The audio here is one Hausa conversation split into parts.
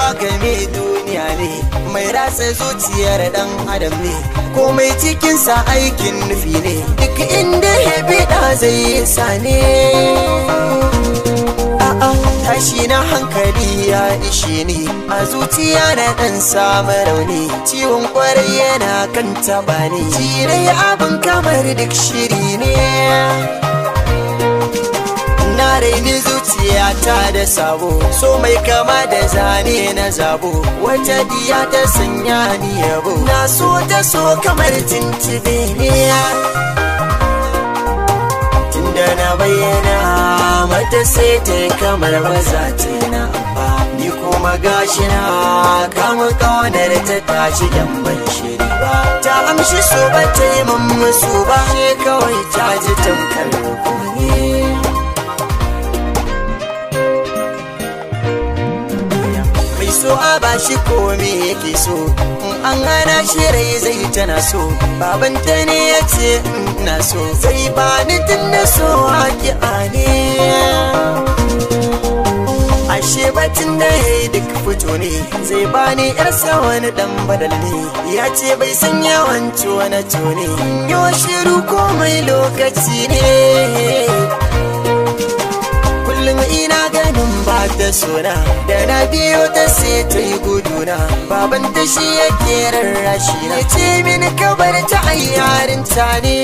ya game duniya ne, mai ratsa zuciyar dan adam ne, komai cikinsa aikin nufi ne, duk inda ya biɗa zai yi sane. A'a, tashi na hankali ya ishe ni, a zuciya na dan samu rauni, ciwon kwarai yana kan taba ni, jirai abin kamar duk shiri ne. Na raini zuciyata da sabo, so mai kama da zane na zabo, wata diya ta sanya ni yabo, na so ta so kamar tuntube ne. Tunda na bayyana mata sai ta kamar ba za ta na ba, ni kuma gashi na kama kaunar ta tashi ban shiri ba, ta amshi so ba ta yi mun musu ba, kawai ta ji tamkar rukuni. Mai so a ba shi komai yake so, in an hana shi rai zai tana so, babanta ne ya ce ina so, zai bani tun da so haƙiƙa ne. Ashe batun da ya yi duk fito ne, zai bani yarsa wani dan badal ne, ya ce bai san yawan wani tone, yo shiru komai lokaci ne. Kullum ina ganin ba ta sona, da na biyo ta sai ta yi guduna, baban ta shi yake rarrashi na, ce mini kabar ta ayyarinta ne.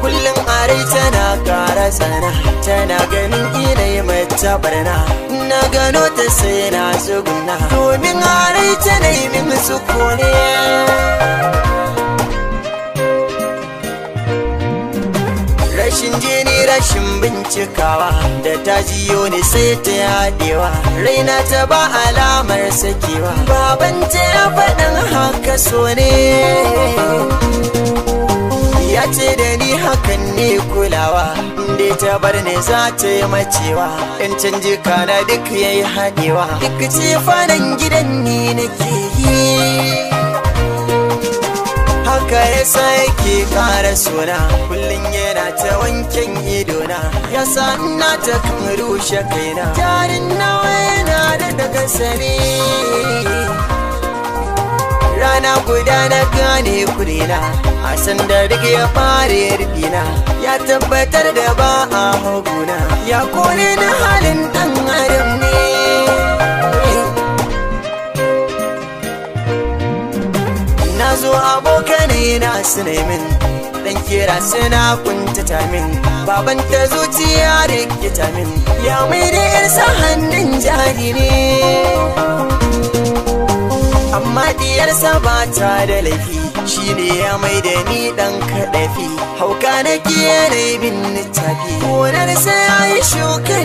Kullum arai tana kara tsana, tana ganin ina yi mata barna, na gano ta sai na tsuguna, domin arai tana yi min sukune. Rashin jini rashin bincikawa, da ta jiyo ni sai ta yadewa, raina ta ba alamar sakewa, babanta ya faɗin haka so ne. Ya ce da ni hakan ne kulawa, inda ta bar ni za ta yi macewa, in canji kana duk ya yi haɗewa, duk ce fanan gidan ni nake yi. Haka yasa yake ƙara suna, kullum yana ta wanken idona, yasa ina ta kan rushe kaina, jarin nawa yana da daga sani. Rana guda na gane kurina, a sanda duk ya fara rufina, ya tabbatar da ba a haguna, ya kore na halin ɗan adam ne. Na zo abokanai na su min, dan kira suna kuntata min, baban ta zuciya rikita min, ya mai da yarsa hannun jari ne. Amma diyarsa ba ta da laifi, shi ne ya mai da ni dan kaɗafi, hauka na yanayi bin littafi, gonarsa ya yi shukar